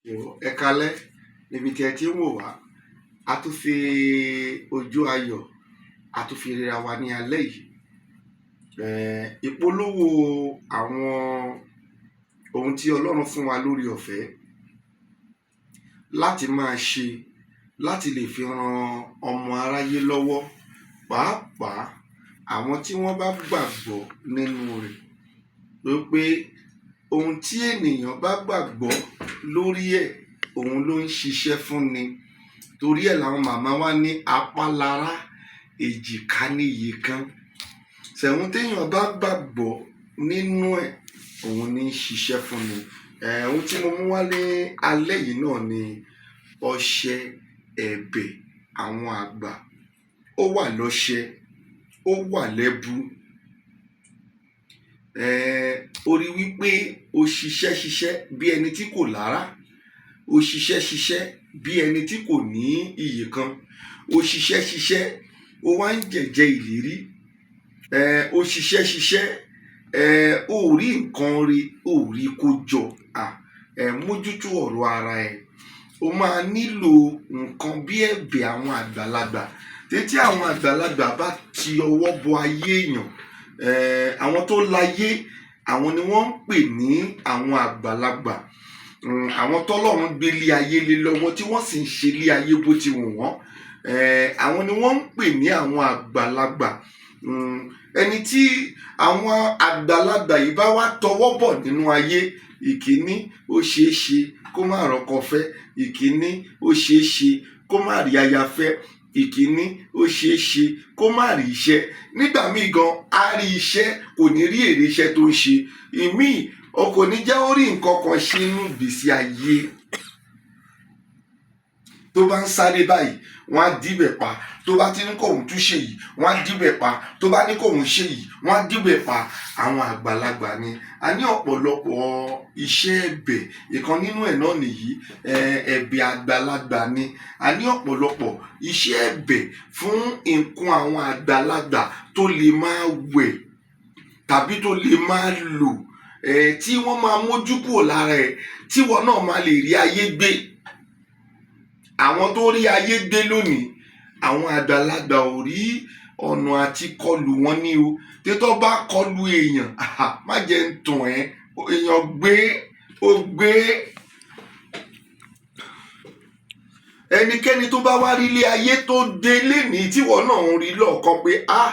Ẹ káalẹ́ níbi tí ẹ ti ń wò wá. A tún fi ojú ayọ̀, a tún fi ríra wa ní alẹ́ yìí. Ìpolówó àwọn ohun tí Ọlọ́run fún wa lórí ọ̀fẹ́ láti máa ṣe, láti lè fi ran ọmọ aráyé lọ́wọ́, pàápàá àwọn tí wọ́n bá gbàgbọ́ nínú rẹ̀. Wípé ohun tí ènìyàn bá gbàgbọ́ lórí ẹ̀, òun ló ń ṣiṣẹ́ fún ni. Torí ẹ̀ làwọn màmá wa ní apá lará, èjìká níyì kan. Ṣẹ̀hún téèyàn bá gbàgbọ́ nínú ẹ̀, òun ní ń ṣiṣẹ́ fún ni. Ohun tí mo mú wá ní alẹ́ yìí náà ni ọṣẹ ẹ̀bẹ̀ àwọn àgbà. Ó wà lọ́ṣẹ, ó wà lẹ́bu. O rí wípé o ṣiṣẹ́ ṣiṣẹ́ bí ẹni tí kò lára, o ṣiṣẹ́ ṣiṣẹ́ bí ẹni tí kò ní iyì kan, o ṣiṣẹ́ ṣiṣẹ́, o wá ń jẹ̀jẹ̀ ìlérí. O ṣiṣẹ́ ṣiṣẹ́, o ò rí nǹkan rí, o ò rí kó jọ. Mójútó ọ̀rọ̀ ara ẹ. O máa nílò nǹkan bí ẹ̀bẹ̀ àwọn àgbàlagbà. Títí àwọn àgbàlagbà bá ti ọwọ́ bọ ayé èèyàn, àwọn tó láyé, àwọn ni wọ́n ń pè ní àwọn àgbàlagbà. Àwọn tọ́lọ́run gbé lé ayé lé lọ́wọ́, tí wọ́n sì ń ṣe lé ayé bó ti wù wọ́n. Àwọn ni wọ́n ń pè ní àwọn àgbàlagbà. Ẹni tí àwọn àgbàlagbà yìí bá wá tọwọ́ bọ̀ nínú ayé, ìkíní, ó ṣeé ṣe kó má rọ́kọ fẹ́. Ìkíní, ó ṣeé ṣe kó má rí aya fẹ́. Ìkíní, ó ṣeé ṣe kó má rí iṣẹ́. Nígbà míì gan, á rí iṣẹ́, kò ní rí èrè iṣẹ́ tó ń ṣe. Ìmíì, o kò ní jẹ́ ó rí nǹkan kan ṣe nínú ìgbésí ayé. Tó bá ń sáré báyìí, wọ́n á díbẹ̀ pa. Tó bá ti ní kóun tún ṣe yìí, wọ́n á díbẹ̀ pa. Tó bá ní kóun ṣe yìí, wọ́n á díbẹ̀ pa. Àwọn àgbàlagbà ni. A ní ọ̀pọ̀lọpọ̀ iṣẹ́ ẹ̀bẹ̀. Ìkan nínú ẹ̀ náà nìyí, ẹ̀bẹ̀ àgbàlagbà ni. A ní ọ̀pọ̀lọpọ̀ iṣẹ́ ẹ̀bẹ̀ fún nǹkan àwọn àgbàlagbà tó lè máa wẹ̀ tàbí tó lè máa lò, tí wọ́n máa mójú kúrò lára ẹ̀, tí wọ́n náà máa lè rí ayé gbé. Àwọn tó rí ayé gbé lónìí, àwọn àgbàlagbà ò rí ọ̀nà àti kọlù wọn ní o. Títọ́ bá kọlù èèyàn, má jẹ́ ń tàn ẹ́, èèyàn gbé, ó gbé. Ẹnikẹ́ni tó bá wá rí ilé ayé tó dé lénìí, tí wọ́n náà ń rí lọ́ọ̀kan pé, ah,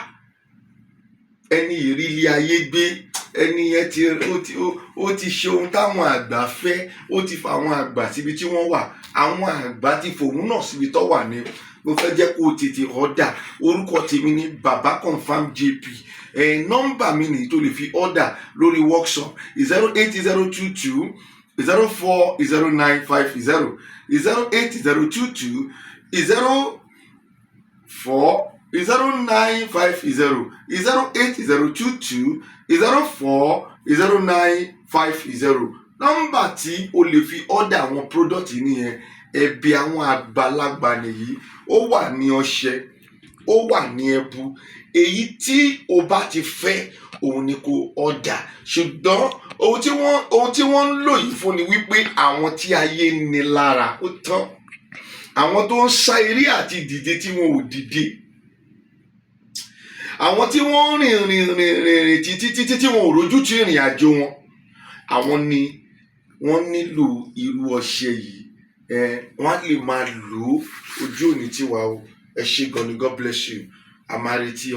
ẹni yìí rí ilé ayé gbé, ẹni yẹn ti, ó ti, ó ti ṣe ohun táwọn àgbà fẹ́, ó ti fa àwọn àgbà síbi tí wọ́n wà, àwọn àgbà ti fòun náà síbi tó wà ní. Mo fẹ́ jẹ́ kó o tètè order. Orúkọ tèmi ni Baba Confirm JP. Nọ́mbà mi nìyí tó lè fi order lórí workshop: 08022040950, 08022040950, 08022040950. Nọ́mbà tí o lè fi order àwọn product nìyẹn. Ẹ̀bẹ̀ àwọn àgbàlagbà nìyí. Ó wà ní ọṣẹ, ó wà ní ẹbu. Èyí tí o bá ti fẹ́, òun ni kó order. Ṣùgbọ́n ohun tí wọ́n ń lò yìí fún ni wípé àwọn tí ayé ní lára, ó tán, àwọn tó ń sá eré àti dìde tí wọn ò dìde, àwọn tí wọ́n ń rìn rìn rìn rìn rìn títí títí tí wọn ò rójú tí ìrìn àjò wọn, àwọn ni wọ́n nílò irú ọṣẹ yìí. Wọ́n á lè máa lò ó. Ojú òní tiwa o. Ẹ ṣé gan ni. God bless you. A máa retí.